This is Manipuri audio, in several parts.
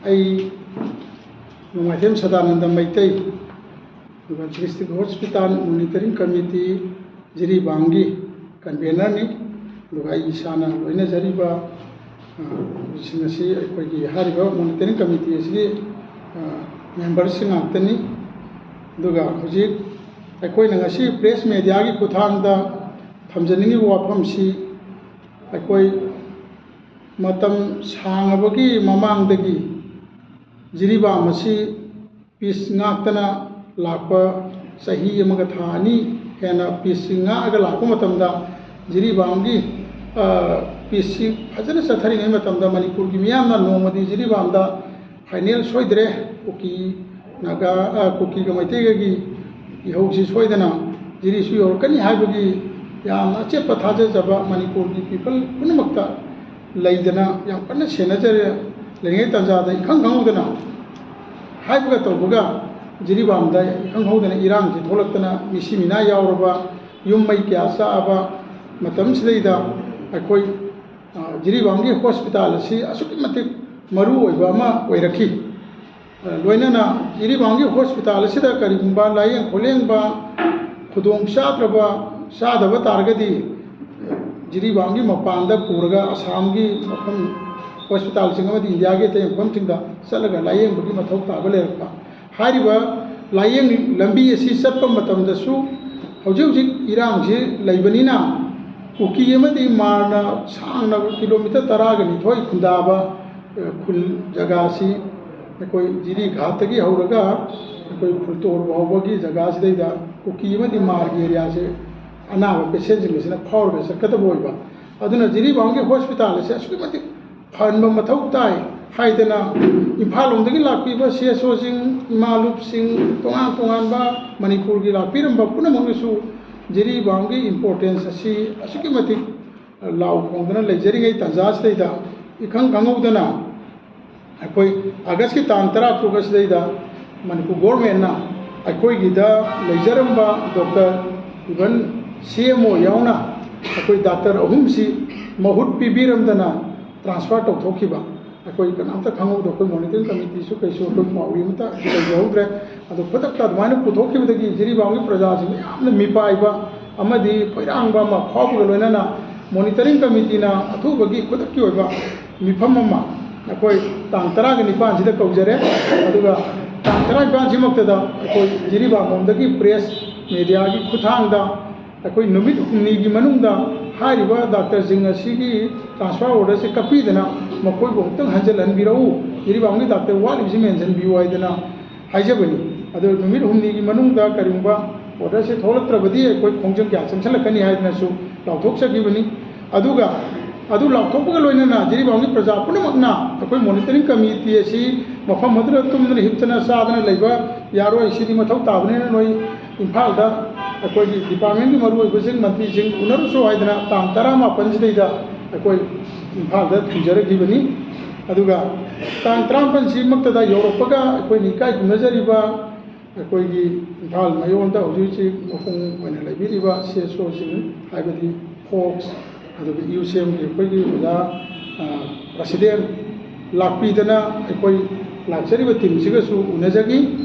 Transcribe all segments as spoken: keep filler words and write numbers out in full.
ꯑꯩ ꯅꯣꯡꯃꯥꯏꯊꯦꯝ ꯁꯗꯥꯅꯟꯗ ꯃꯩꯇꯩ, ꯑꯗꯨꯒ District Hospital Monitoring Committee ꯖꯤꯔꯤꯕꯥꯝꯒꯤ convener ꯅꯤ꯫ ꯑꯗꯨꯒ ꯑꯩ ꯏꯁꯥꯅ ꯂꯣꯏꯅꯖꯔꯤꯕ, ꯑ, ꯁꯤꯡ ꯑꯁꯤ ꯑꯩꯈꯣꯏꯒꯤ ꯍꯥꯏꯔꯤꯕ monitoring committee ꯑꯁꯤꯒꯤ, ꯑ, member ꯁꯤꯡ ꯉꯥꯛꯇꯅꯤ꯫ ꯑꯗꯨꯒ ꯍꯧꯖꯤꯛ ꯑꯩꯈꯣꯏꯅ ꯉꯁꯤ press media ꯒꯤ ꯈꯨꯠꯊꯥꯡꯗ ꯊꯝꯖꯅꯤꯡꯉꯤꯕ ꯋꯥꯐꯝꯁꯤ, ꯑꯩꯈꯣꯏ ꯃꯇꯝ ꯁꯥꯡꯉꯕꯒꯤ ꯃꯃꯥꯡꯗꯒꯤ ꯖꯤꯔꯤꯕꯥꯝ ꯑꯁꯤ peace ꯉꯥꯛꯇꯅ ꯂꯥꯛꯄ, ꯆꯍꯤ ꯑꯃꯒ ꯊꯥ ꯑꯅꯤ ꯍꯦꯟꯅ peace ꯁꯤ ꯉꯥꯛꯑꯒ ꯂꯥꯛꯄ ꯃꯇꯝꯗ, ꯖꯤꯔꯤꯕꯥꯝꯒꯤ, ꯑ, peace ꯁꯤ ꯐꯖꯅ ꯆꯠꯊꯔꯤꯉꯩ ꯃꯇꯝꯗ, ꯃꯅꯤꯄꯨꯔꯒꯤ ꯃꯤꯌꯥꯝꯅ ꯅꯣꯡꯃꯗꯤ ꯖꯤꯔꯤꯕꯥꯝꯗ final ꯁꯣꯏꯗ꯭ꯔꯦ, ꯀꯨꯀꯤ, ꯅꯥꯒꯥ, ꯑ, ꯀꯨꯀꯤꯒ ꯃꯩꯇꯩꯒꯒꯤ ꯏꯍꯧꯁꯤ ꯁꯣꯏꯗꯅ ꯖꯤꯔꯤꯁꯨ ꯌꯧꯔꯛꯀꯅꯤ ꯍꯥꯏꯕꯒꯤ ꯌꯥꯝꯅ ꯑꯆꯦꯠꯄ ꯊꯥꯖꯖꯕ ꯃꯅꯤꯄꯨꯔꯒꯤ people ꯄꯨꯝꯅꯃꯛꯇ ꯂꯩꯗꯅ, ꯌꯥꯝ ꯀꯟꯅ ꯁꯦꯟꯅꯖꯔꯦ꯫ ꯂꯩꯔꯤꯉꯩ ꯇꯥꯟꯖꯥꯗ ꯏꯈꯪ ꯈꯪꯍꯧꯗꯅ ꯍꯥꯏꯕꯒ ꯇꯧꯕꯒ, ꯖꯤꯔꯤꯕꯥꯝꯗ ꯏꯈꯪ ꯈꯪꯍꯧꯗꯅ ꯏꯔꯥꯡꯁꯤ ꯊꯣꯛꯂꯛꯇꯅ, ꯃꯤꯁꯤ ꯃꯤꯅꯥ ꯌꯥꯎꯔꯕ, ꯌꯨꯝ ꯃꯩ ꯀꯌꯥ ꯆꯥꯛꯑꯕ ꯃꯇꯝꯁꯤꯗꯩꯗ, ꯑꯩꯈꯣꯏ, ꯑ, ꯖꯤꯔꯤꯕꯥꯝꯒꯤ hospital ꯑꯁꯤ ꯑꯁꯨꯛꯀꯤ ꯃꯇꯤꯛ ꯃꯔꯨ ꯑꯣꯏꯕ ꯑꯃ ꯑꯣꯏꯔꯛꯈꯤ꯫ ꯑ, ꯂꯣꯏꯅꯅ ꯖꯤꯔꯤꯕꯥꯝꯒꯤ hospital ꯑꯁꯤꯗ ꯀꯔꯤꯒꯨꯝꯕ ꯂꯥꯏꯌꯦꯡ ꯈꯣꯠꯂꯦꯡꯕ ꯈꯨꯗꯣꯡ ꯆꯥꯗ꯭ꯔꯕ, ꯆꯥꯗꯕ ꯇꯥꯔꯒꯗꯤ, ꯖꯤꯔꯤꯕꯥꯝꯒꯤ ꯃꯄꯥꯟꯗ ꯄꯨꯔꯒ ꯑꯁꯥꯝꯒꯤ ꯃꯐꯝ hospital ꯁꯤꯡ ꯑꯃꯗꯤ ꯏꯟꯗꯤꯌꯥꯒꯤ ꯑꯇꯩ ꯃꯐꯝꯁꯤꯡꯗ ꯆꯠꯂꯒ ꯂꯥꯏꯌꯦꯡꯕꯒꯤ ꯃꯊꯧ ꯇꯥꯕ ꯂꯩꯔꯛꯄ꯫ ꯍꯥꯏꯔꯤꯕ ꯂꯥꯏꯌꯦꯡ ꯂꯝꯕꯤ ꯑꯁꯤ ꯆꯠꯄ ꯃꯇꯝꯗꯁꯨ ꯍꯧꯖꯤꯛ ꯍꯧꯖꯤꯛ ꯏꯔꯥꯡꯁꯤ ꯂꯩꯕꯅꯤꯅ, ꯀꯨꯀꯤ ꯑꯃꯗꯤ ꯃꯥꯔꯅ ꯁꯥꯡꯅ kilometre ꯇꯔꯥꯒ ꯅꯤꯊꯣꯏ ꯈꯨꯟꯗꯥꯕ, ꯑ, ꯈꯨꯜ ꯖꯒꯥꯁꯤ ꯑꯩꯈꯣꯏ ꯖꯤꯔꯤꯘꯥꯠꯇꯒꯤ ꯍꯧꯔꯒ ꯑꯩꯈꯣꯏ ꯐꯨꯜꯇꯣꯔ ꯐꯥꯎꯕꯒꯤ ꯖꯒꯥꯁꯤꯗꯩꯗ ꯀꯨꯀꯤ ꯑꯃꯗꯤ ꯃꯥꯔꯒꯤ area ꯁꯦ ꯑꯅꯥꯕ patient ꯁꯤꯡ ꯑꯁꯤꯅ ꯐꯥꯎꯔꯒ ꯆꯠꯀꯗꯕ ꯑꯣꯏꯕ꯫ ꯑꯗꯨꯅ ꯖꯤꯔꯤꯕꯥꯝꯒꯤ hospital ꯑꯁꯤ ꯑꯁꯨꯛꯀꯤ ꯃꯇꯤꯛ ꯐꯍꯟꯕ ꯃꯊꯧ ꯇꯥꯏ ꯍꯥꯏꯗꯅ ꯏꯝꯐꯥꯜ ꯂꯣꯝꯗꯒꯤ ꯂꯥꯛꯄꯤꯕ C S O ꯁꯤꯡ, ꯏꯃꯥ ꯂꯨꯞꯁꯤꯡ, ꯇꯣꯉꯥꯟ ꯇꯣꯉꯥꯟꯕ ꯃꯅꯤꯄꯨꯔꯒꯤ ꯂꯥꯛꯄꯤꯔꯝꯕ ꯄꯨꯝꯅꯃꯛꯅꯁꯨ ꯖꯤꯔꯤꯕꯥꯝꯒꯤ importance ꯑꯁꯤ ꯑꯁꯨꯛꯀꯤ ꯃꯇꯤꯛ ꯂꯥꯎ ꯈꯣꯡꯗꯅ ꯂꯩꯖꯔꯤꯉꯩ ꯇꯥꯟꯖꯥꯁꯤꯗꯩꯗ, ꯏꯈꯪ ꯈꯪꯍꯧꯗꯅ ꯑꯩꯈꯣꯏ August ꯀꯤ ꯇꯥꯡ ꯇꯔꯥ ꯇꯔꯨꯛ ꯑꯁꯤꯗꯩꯗ ꯃꯅꯤꯄꯨꯔ government ꯅ ꯑꯩꯈꯣꯏꯒꯤꯗ ꯂꯩꯖꯔꯝꯕ doctor, even C M O ꯌꯥꯎꯅ ꯑꯩꯈꯣꯏ doctor ꯑꯍꯨꯝꯁꯤ ꯃꯍꯨꯠ ꯄꯤꯕꯤꯔꯝꯗꯅ transfer ꯇꯧꯊꯣꯛꯈꯤꯕ꯫ ꯑꯩꯈꯣꯏ ꯀꯅꯥꯝꯇ ꯈꯪꯍꯧꯗꯕ, ꯑꯩꯈꯣꯏ ꯃꯣꯅꯤꯇꯔꯤꯡ ꯀꯃꯤꯇꯤꯁꯨ ꯀꯩꯁꯨ ꯑꯩꯈꯣꯏ ꯄꯥꯎ ꯏ ꯑꯃꯇ ꯂꯩꯖꯍꯧꯗ꯭ꯔꯦ꯫ ꯑꯗꯣ ꯈꯨꯗꯛꯇ ꯑꯗꯨꯃꯥꯏꯅ ꯄꯨꯊꯣꯛꯈꯤꯕꯗꯒꯤ ꯖꯤꯔꯤꯕꯥꯝꯒꯤ ꯄ꯭ꯔꯖꯥꯁꯤꯡ ꯌꯥꯝꯅ ꯃꯤꯄꯥꯏꯕ ꯑꯃꯗꯤ ꯈꯣꯏꯔꯥꯡꯕ ꯑꯃ ꯐꯥꯎꯕꯒ ꯂꯣꯏꯅꯅ ꯃꯣꯅꯤꯇꯔꯤꯡ ꯀꯃꯤꯇꯤꯅ ꯑꯊꯨꯕꯒꯤ ꯈꯨꯗꯛꯀꯤ ꯑꯣꯏꯕ ꯃꯤꯐꯝ ꯑꯃ ꯑꯩꯈꯣꯏ ꯇꯥꯡ ꯇꯔꯥꯒ ꯅꯤꯄꯥꯟꯁꯤꯗ ꯀꯧꯖꯔꯦ꯫ ꯑꯗꯨꯒ ꯇꯥꯡ ꯇꯔꯥꯅꯤꯄꯥꯟꯁꯤꯃꯛꯇꯗ ꯑꯩꯈꯣꯏ ꯖꯤꯔꯤꯕꯥꯝ ꯂꯣꯝꯗꯒꯤ ꯄ꯭ꯔꯦꯁ ꯃꯦꯗꯤꯌꯥꯒꯤ ꯈꯨꯠꯊꯥꯡꯗ ꯑꯩꯈꯣꯏ ꯅꯨꯃꯤꯠ ꯍꯨꯝꯅꯤꯒꯤ ꯃꯅꯨꯡꯗ ꯍꯥꯏꯔꯤꯕ ꯗꯥꯛꯇꯔꯁꯤꯡ ꯑꯁꯤꯒꯤ ꯇ꯭ꯔꯥꯟꯁꯐꯔ ꯑꯣꯔꯗꯔꯁꯤ ꯀꯛꯄꯤꯗꯅ ꯃꯈꯣꯏꯕꯨ ꯑꯃꯨꯛꯇꯪ ꯍꯟꯖꯤꯜꯍꯟꯕꯤꯔꯛꯎ, ꯖꯤꯔꯤꯕꯥꯝꯒꯤ ꯗꯥꯛꯇꯔ ꯋꯥꯠꯂꯤꯕꯁꯤ ꯃꯦꯟꯁꯤꯟꯕꯤꯌꯨ ꯍꯥꯏꯗꯅ ꯍꯥꯏꯖꯕꯅꯤ꯫ ꯑꯗꯨ ꯅꯨꯃꯤꯠ ꯍꯨꯝꯅꯤꯒꯤ ꯃꯅꯨꯡꯗ ꯀꯔꯤꯒꯨꯝꯕ ꯑꯣꯔꯗꯔꯁꯦ ꯊꯣꯛꯂꯛꯇ꯭ꯔꯕꯗꯤ ꯑꯩꯈꯣꯏ ꯈꯣꯡꯖꯪ ꯀꯌꯥ ꯆꯪꯁꯤꯜꯂꯛꯀꯅꯤ ꯍꯥꯏꯗꯅꯁꯨ ꯂꯥꯎꯊꯣꯛꯆꯈꯤꯕꯅꯤ꯫ ꯑꯗꯨꯒ ꯑꯗꯨ ꯂꯥꯎꯊꯣꯛꯄꯒ ꯂꯣꯏꯅꯅ ꯖꯤꯔꯤꯕꯥꯝꯒꯤ ꯄ꯭ꯔꯖꯥ ꯄꯨꯝꯅꯃꯛꯅ ꯑꯩꯈꯣꯏ ꯃꯣꯅꯤꯇꯔꯤꯡ ꯀꯃꯤꯇꯤ ꯑꯁꯤ ꯃꯐꯝ ꯑꯗꯨꯗ ꯇꯨꯝꯗꯅ ꯍꯤꯞꯇꯅ ꯆꯥꯗꯅ ꯂꯩꯕ ꯌꯥꯔꯣꯏ꯫ ꯁꯤꯗꯤ ꯃꯊꯧ ꯇꯥꯕꯅꯤꯅ ꯅꯣꯏ ꯏꯝꯐꯥꯜꯗ ꯑꯩꯈꯣꯏꯒꯤ ꯗꯤꯄꯥꯔꯠꯃꯦꯟꯒꯤ ꯃꯔꯨꯑꯣꯏꯕꯁꯤꯡ, ꯃꯟꯇ꯭ꯔꯤꯁꯤꯡ ꯎꯅꯔꯨꯁꯨ ꯍꯥꯏꯗꯅ ꯇꯥꯡ ꯇꯔꯥꯃꯥꯄꯟꯁꯤꯗꯩꯗ ꯑꯩꯈꯣꯏ ꯏꯝꯐꯥꯜꯗ ꯊꯤꯡꯖꯔꯛꯈꯤꯕꯅꯤ꯫ ꯑꯗꯨꯒ ꯇꯥꯡ ꯇꯔꯥꯃꯥꯄꯟꯁꯤꯃꯛꯇꯗ ꯌꯧꯔꯛꯄꯒ ꯑꯩꯈꯣꯏꯅ ꯏꯀꯥꯏ ꯈꯨꯝꯅꯖꯔꯤꯕ ꯑꯩꯈꯣꯏꯒꯤ ꯏꯝꯐꯥꯜ ꯃꯌꯣꯟꯗ ꯍꯧꯖꯤꯛ ꯍꯧꯖꯤꯛ ꯃꯄꯨꯡ ꯑꯣꯏꯅ ꯂꯩꯕꯤꯔꯤꯕ ꯁꯤ ꯑꯦꯁ ꯑꯣꯁꯤꯡ, ꯍꯥꯏꯕꯗꯤ ꯐꯣꯛꯁ, ꯑꯗꯨꯒ ꯌꯨ ꯁꯤ ꯑꯦꯝꯒꯤ ꯑꯩꯈꯣꯏꯒꯤ ꯑꯣꯖꯥ, ꯑ, ꯄ꯭ꯔꯁꯤꯗꯦꯟ ꯂꯥꯛꯄꯤꯗꯅ ꯑꯩꯈꯣꯏ ꯂꯥꯛꯆꯔꯤꯕ ꯇꯤꯝꯁꯤꯒꯁꯨ ꯎꯅꯖꯈꯤ꯫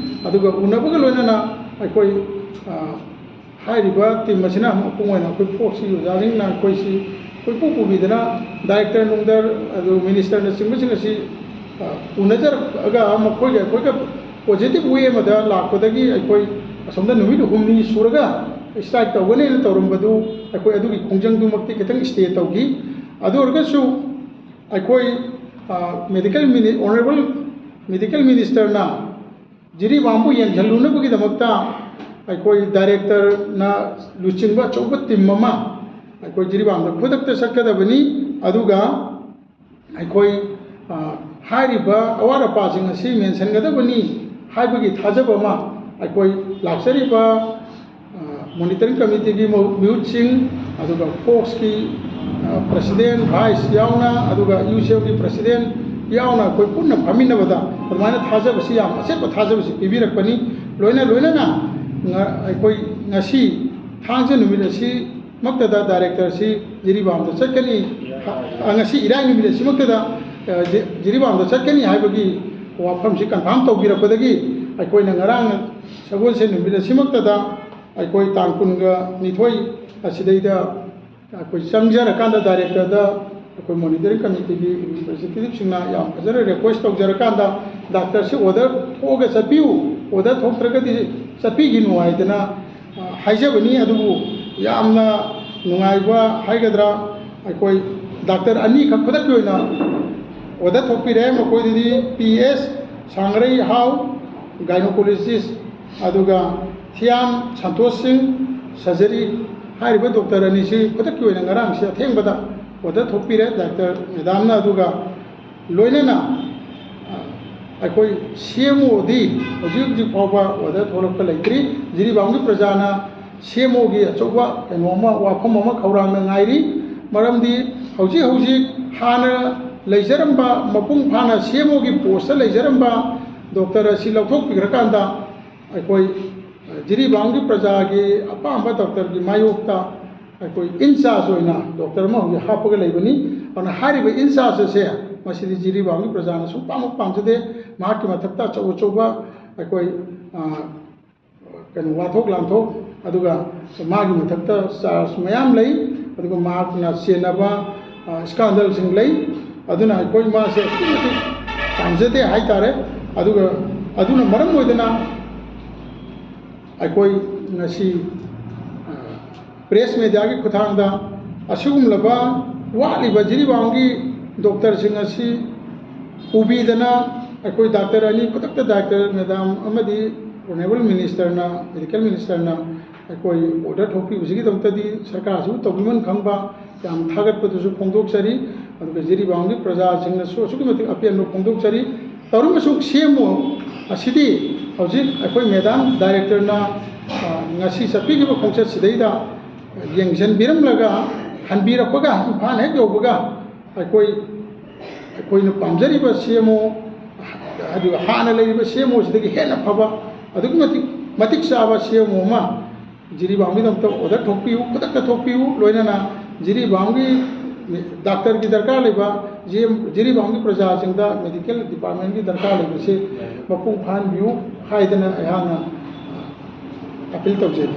ꯑꯗꯨꯒ ꯎꯅꯕꯒ ꯂꯣꯏꯅꯅ ꯑꯩꯈꯣꯏ, ꯑ, ꯍꯥꯏꯔꯤꯕ ꯇꯤꯝ ꯑꯁꯤꯅ ꯃꯄꯨꯡ ꯑꯣꯏꯅ ꯑꯩꯈꯣꯏ ꯐꯣꯛꯁꯀꯤ ꯑꯣꯖꯥꯁꯤꯡꯅ ꯑꯩꯈꯣꯏꯁꯤ ꯀꯣꯏꯄꯨ ꯄꯨꯕꯤꯗꯅ ꯗꯥꯏꯔꯦꯛꯇꯔ ꯅꯨꯡꯗꯔ ꯑꯗꯨ ꯃꯤꯅꯤꯁꯇꯔꯅꯆꯤꯡꯕꯁꯤꯡ ꯑꯁꯤ, ꯑ, ꯎꯅꯖꯔꯛꯑꯒ ꯃꯈꯣꯏꯒ ꯑꯩꯈꯣꯏꯒ ꯄꯣꯖꯤꯇꯤꯚ ꯋꯦ ꯑꯃꯗ ꯂꯥꯛꯄꯗꯒꯤ ꯑꯩꯈꯣꯏ ꯑꯁꯣꯝꯗ ꯅꯨꯃꯤꯠ ꯍꯨꯝꯅꯤ ꯁꯨꯔꯒ ꯁ꯭ꯇ꯭ꯔꯥꯏꯛ ꯇꯧꯒꯅꯦꯅ ꯇꯧꯔꯝꯕꯗꯨ ꯑꯩꯈꯣꯏ ꯑꯗꯨꯒꯤ ꯈꯣꯡꯖꯪꯗꯨꯃꯛꯇꯤ ꯈꯤꯇꯪ ꯁ꯭ꯇꯦ ꯇꯧꯈꯤ꯫ ꯑꯗꯨ ꯑꯣꯏꯔꯒꯁꯨ ꯑꯩꯈꯣꯏ, ꯑ, ꯃꯦꯗꯤꯀꯦꯜ ꯃꯤꯅꯤ-, ꯑꯣꯅꯔꯦꯕꯜ ꯃꯦꯗꯤꯀꯦꯜ ꯃꯤꯅꯤꯁꯇꯔꯅ ꯖꯤꯔꯤꯕꯥꯝꯕꯨ ꯌꯦꯡꯁꯤꯜꯂꯨꯅꯕꯒꯤꯗꯃꯛꯇ ꯑꯩꯈꯣꯏ ꯗꯥꯏꯔꯦꯛꯇꯔꯅ ꯂꯨꯆꯤꯡꯕ ꯑꯆꯧꯕ ꯇꯤꯝ ꯑꯃ ꯑꯩꯈꯣꯏ ꯖꯤꯔꯤꯕꯥꯝꯗ ꯈꯨꯗꯛꯇ ꯆꯠꯀꯗꯕꯅꯤ꯫ ꯑꯗꯨꯒ ꯑꯩꯈꯣꯏ, ꯑ, ꯍꯥꯏꯔꯤꯕ ꯑꯋꯥꯠ ꯑꯄꯥꯁꯤꯡ ꯑꯁꯤ ꯃꯦꯟꯁꯤꯟꯒꯗꯕꯅꯤ ꯍꯥꯏꯕꯒꯤ ꯊꯥꯖꯕ ꯑꯃ ꯑꯩꯈꯣꯏ ꯂꯥꯛꯆꯔꯤꯕ, ꯑ, ꯃꯣꯅꯤꯇꯔꯤꯡ ꯀꯃꯤꯇꯤꯒꯤ ꯃꯍꯨ-, ꯃꯤꯍꯨꯠꯁꯤꯡ, ꯑꯗꯨꯒ ꯐꯣꯛꯁꯀꯤ, ꯑ, ꯄ꯭ꯔꯁꯤꯗꯦꯟ, ꯚꯥꯏꯁ ꯌꯥꯎꯅ, ꯑꯗꯨꯒ ꯌꯨ ꯁꯤ ꯑꯦꯜꯒꯤ ꯄ꯭ꯔꯁꯤꯗꯦꯟ ꯌꯥꯎꯅ ꯑꯩꯈꯣꯏ ꯄꯨꯟꯅ ꯐꯝꯃꯤꯟꯅꯕꯗ ꯑꯗꯨꯃꯥꯏꯅ ꯊꯥꯖꯕꯁꯤ, ꯌꯥꯝ ꯑꯆꯦꯠꯄ ꯊꯥꯖꯕꯁꯤ ꯄꯤꯕꯤꯔꯛꯄꯅꯤ꯫ ꯂꯣꯏꯅ ꯂꯣꯏꯅꯅ ꯉ-, ꯑꯩꯈꯣꯏ ꯉꯁꯤ ꯊꯥꯡꯖ ꯅꯨꯃꯤꯠ ꯑꯁꯤꯃꯛꯇꯗ ꯗꯥꯏꯔꯦꯛꯇꯔꯁꯤ ꯖꯤꯔꯤꯕꯥꯝꯗ ꯆꯠꯀꯅꯤ꯫ ꯑ, ꯉꯁꯤ ꯏꯔꯥꯏ ꯅꯨꯃꯤꯠ ꯑꯁꯤꯃꯛꯇꯗ ꯑ, ꯖꯤ-, ꯖꯤꯔꯤꯕꯥꯝꯗ ꯆꯠꯀꯅꯤ ꯍꯥꯏꯕꯒꯤ ꯋꯥꯐꯝꯁꯤ ꯀꯟꯐꯥꯝ ꯇꯧꯕꯤꯔꯛꯄꯗꯒꯤ ꯑꯩꯈꯣꯏꯅ ꯉꯔꯥꯡ ꯁꯒꯣꯜꯁꯦꯟ ꯅꯨꯃꯤꯠ ꯑꯁꯤꯃꯛꯇꯗ ꯑꯩꯈꯣꯏ ꯇꯥꯡ ꯀꯨꯟꯒ ꯅꯤꯊꯣꯏ ꯑꯁꯤꯗꯩꯗ ꯑꯩꯈꯣꯏ ꯆꯪꯖꯔꯀꯥꯟꯗ ꯗꯥꯏꯔꯦꯛꯇꯔꯗ ꯑꯩꯈꯣꯏ ꯃꯣꯅꯤꯇꯔꯤꯡ ꯀꯃꯤꯇꯤꯒꯤ ꯔꯤꯄ꯭ꯔꯖꯦꯟꯇꯦꯇꯤꯚꯁꯤꯡꯅ ꯌꯥꯝ ꯐꯖꯅ ꯔꯤꯀ꯭ꯋꯦꯁ ꯇꯧꯖꯔꯀꯥꯟꯗ, "ꯗꯥꯛꯇꯔꯁꯤ ꯑꯣꯔꯗꯔ ꯊꯣꯛꯑꯒ ꯆꯠꯄꯤꯌꯨ, ꯑꯣꯔꯗꯔ ꯊꯣꯛꯇ꯭ꯔꯒꯗꯤ ꯆꯠꯄꯤꯒꯤꯅꯨ" ꯍꯥꯏꯗꯅ, ꯑ, ꯍꯥꯏꯖꯕꯅꯤ꯫ ꯑꯗꯨꯕꯨ ꯌꯥꯝꯅ ꯅꯨꯡꯉꯥꯏꯕ ꯍꯥꯏꯒꯗ꯭ꯔꯥ, ꯑꯩꯈꯣꯏ ꯗꯥꯛꯇꯔ ꯑꯅꯤꯈꯛ ꯈꯨꯗꯛꯀꯤ ꯑꯣꯏꯅ ꯑꯣꯔꯗꯔ ꯊꯣꯛꯄꯤꯔꯦ꯫ ꯃꯈꯣꯏꯗꯗꯤ ꯄꯤ ꯑꯦꯁ ꯁꯥꯡꯔꯩ ꯍꯥꯎ, ꯒꯥꯏꯅꯣꯀꯣꯂꯣꯖꯤꯁ, ꯑꯗꯨꯒ ꯊꯤꯌꯥꯝ ꯁꯟꯇꯣꯁ ꯁꯤꯡ, ꯁꯔꯖꯔꯤ꯫ ꯍꯥꯏꯔꯤꯕ ꯗꯣꯛꯇꯔ ꯑꯅꯤꯁꯤ ꯈꯨꯗꯛꯀꯤ ꯑꯣꯏꯅ ꯉꯔꯥꯡꯁꯤ ꯑꯊꯦꯡꯕꯗ ꯑꯣꯔꯗꯔ ꯊꯣꯛꯄꯤꯔꯦ ꯗꯥꯛꯇꯔ ꯃꯦꯗꯥꯝꯅ꯫ ꯑꯗꯨꯒ ꯂꯣꯏꯅꯅ, ꯑ, ꯑꯩꯈꯣꯏ ꯁꯤ ꯑꯦꯝ ꯑꯣꯗꯤ ꯍꯧꯖꯤꯛ ꯍꯧꯖꯤꯛ ꯐꯥꯎꯕ ꯑꯣꯔꯗꯔ ꯊꯣꯛꯂꯛꯄ ꯂꯩꯇ꯭ꯔꯤ꯫ ꯖꯤꯔꯤꯕꯥꯝꯒꯤ ꯄ꯭ꯔꯖꯥꯅ ꯁꯤ ꯑꯦꯝ ꯑꯣꯒꯤ ꯑꯆꯧꯕ ꯀꯩꯅꯣ ꯑꯃ, ꯋꯥꯐꯝ ꯑꯃ ꯈꯧꯔꯥꯡꯅ ꯉꯥꯏꯔꯤ꯫ ꯃꯔꯝꯗꯤ ꯍꯧꯖꯤꯛ ꯍꯧꯖꯤꯛ ꯍꯥꯟꯅ ꯂꯩꯖꯔꯝꯕ, ꯃꯄꯨꯡ ꯐꯥꯅ ꯁꯤ ꯑꯦꯝ ꯑꯣꯒꯤ ꯄꯣꯁꯇ ꯂꯩꯖꯔꯝꯕ ꯗꯣꯛꯇꯔ ꯑꯁꯤ ꯂꯧꯊꯣꯛꯄꯤꯈ꯭ꯔꯀꯥꯟꯗ, ꯑꯩꯈꯣꯏ, ꯑ, ꯖꯤꯔꯤꯕꯥꯝꯒꯤ ꯄ꯭ꯔꯖꯥꯒꯤ ꯑꯄꯥꯝꯕ ꯗꯣꯛꯇꯔꯒꯤ ꯃꯥꯌꯣꯛꯇ ꯑꯩꯈꯣꯏ ꯏꯟꯆꯥꯔꯖ ꯑꯣꯏꯅ ꯗꯣꯛꯇꯔ ꯑꯃ ꯍꯧꯖꯤꯛ ꯍꯥꯞꯄꯒ ꯂꯩꯕꯅꯤ꯫ ꯑꯗꯨꯅ ꯍꯥꯏꯔꯤꯕ ꯏꯟꯆꯥꯔꯖ ꯑꯁꯦ, ꯃꯁꯤꯗꯤ ꯖꯤꯔꯤꯕꯥꯝꯒꯤ ꯄ꯭ꯔꯖꯥꯅ ꯁꯨꯡꯄꯥꯝ ꯄꯥꯝꯖꯗꯦ꯫ ꯃꯍꯥꯛꯀꯤ ꯃꯊꯛꯇ ꯑꯆꯧ ꯑꯆꯧꯕ ꯑꯩꯈꯣꯏ, ꯑ, ꯀꯩꯅꯣ, ꯋꯥꯊꯣꯛ ꯂꯥꯟꯊꯣꯛ, ꯑꯗꯨꯒ ꯃꯥꯒꯤ ꯃꯊꯛꯇ ꯆꯥꯔꯖ ꯃꯌꯥꯝ ꯂꯩ, ꯑꯗꯨꯒ ꯃꯍꯥꯛꯅ ꯆꯦꯟꯅꯕ, ꯑ, ꯁ꯭ꯀꯥꯟꯗꯜꯁꯤꯡ ꯂꯩ꯫ ꯑꯗꯨꯅ ꯑꯩꯈꯣꯏ ꯃꯥꯁꯦ ꯑꯁꯨꯛꯀꯤ ꯃꯇꯤꯛ ꯄꯥꯝꯖꯗꯦ ꯍꯥꯏꯇꯥꯔꯦ꯫ ꯑꯗꯨꯒ ꯑꯗꯨꯅ ꯃꯔꯝ ꯑꯣꯏꯗꯅ ꯑꯩꯈꯣꯏ ꯉꯁꯤ, ꯑ, ꯄ꯭ꯔꯦꯁ ꯃꯦꯗꯤꯌꯥꯒꯤ ꯈꯨꯠꯊꯥꯡꯗ ꯑꯁꯤꯒꯨꯝꯂꯕ ꯋꯥꯠꯂꯤꯕ ꯖꯤꯔꯤꯕꯥꯝꯒꯤ ꯗꯣꯛꯇꯔꯁꯤꯡ ꯑꯁꯤ ꯎꯕꯤꯗꯅ, ꯑꯩꯈꯣꯏ ꯗꯥꯛꯇꯔ ꯑꯅꯤ ꯈꯨꯗꯛꯇ, ꯗꯥꯛꯇꯔ ꯃꯦꯗꯥꯝ ꯑꯃꯗꯤ ꯑꯣꯅꯔꯦꯕꯜ ꯃꯤꯅꯤꯁꯇꯔꯅ, ꯃꯦꯗꯤꯀꯦꯜ ꯃꯤꯅꯤꯁꯇꯔꯅ ꯑꯩꯈꯣꯏ ꯑꯣꯔꯗꯔ ꯊꯣꯛꯄꯤꯕꯁꯤꯒꯤꯗꯃꯛꯇꯗꯤ ꯁꯔꯀꯥꯔꯁꯤꯕꯨ ꯇꯧꯕꯤꯃꯟ ꯈꯪꯕ ꯌꯥꯝ ꯊꯥꯒꯠꯄꯗꯨꯁꯨ ꯐꯣꯡꯗꯣꯛꯆꯔꯤ꯫ ꯑꯗꯨꯒ ꯖꯤꯔꯤꯕꯥꯝꯒꯤ ꯄ꯭ꯔꯖꯥꯁꯤꯡꯅꯁꯨ ꯑꯁꯨꯛꯀꯤ ꯃꯇꯤꯛ ꯑꯄꯦꯟꯕ ꯐꯣꯡꯗꯣꯛꯆꯔꯤ꯫ ꯇꯧꯔꯤꯕꯁꯨ ꯁꯤ ꯑꯦꯝ ꯑꯣ ꯑꯁꯤꯗꯤ ꯍꯧꯖꯤꯛ ꯑꯩꯈꯣꯏ ꯃꯦꯗꯥꯝ ꯗꯥꯏꯔꯦꯛꯇꯔꯅ, ꯑ, ꯉꯁꯤ ꯆꯠꯄꯤꯈꯤꯕ ꯈꯣꯡꯆꯠꯁꯤꯗꯩꯗ ꯌꯦꯡꯁꯤꯟꯕꯤꯔꯝꯂꯒ ꯍꯟꯕꯤꯔꯛꯄꯒ, ꯏꯝꯐꯥꯜ ꯍꯦꯛ ꯌꯧꯕꯒ ꯑꯩꯈꯣꯏ, ꯑꯩꯈꯣꯏꯅ ꯄꯥꯝꯖꯔꯤꯕ ꯁꯤ ꯑꯦꯝ ꯑꯣ, ꯑꯗꯨꯒ ꯍꯥꯟꯅ ꯂꯩꯔꯤꯕ ꯁꯤ ꯑꯦꯝ ꯑꯣꯁꯤꯗꯒꯤ ꯍꯦꯟꯅ ꯐꯕ, ꯑꯗꯨꯛꯀꯤ ꯃꯇꯤꯛ ꯃꯇꯤꯛ ꯆꯥꯕ ꯁꯤ ꯑꯦꯝ ꯑꯣ ꯑꯃ ꯖꯤꯔꯤꯕꯥꯝꯒꯤꯗꯃꯛꯇ ꯑꯣꯔꯗꯔ ꯊꯣꯛꯄꯤꯌꯨ, ꯈꯨꯗꯛꯇ ꯊꯣꯛꯄꯤꯌꯨ꯫ ꯂꯣꯏꯅꯅ ꯖꯤꯔꯤꯕꯥꯝꯒꯤ ꯗꯥꯛꯇꯔꯒꯤ ꯗꯔꯀꯥꯔ ꯂꯩꯕ, ꯖꯤ-, ꯖꯤꯔꯤꯕꯥꯝꯒꯤ ꯄ꯭ꯔꯖꯥꯁꯤꯡꯗ ꯃꯦꯗꯤꯀꯦꯜ ꯗꯤꯄꯥꯔꯠꯃꯦꯟꯒꯤ ꯗꯔꯀꯥꯔ ꯂꯩꯕꯁꯤ ꯃꯄꯨꯡ ꯐꯥꯍꯟꯕꯤꯌꯨ ꯍꯥꯏꯗꯅ ꯑꯩꯍꯥꯛꯅ ꯑꯄꯤꯜ ꯇꯧꯖꯔꯤ꯫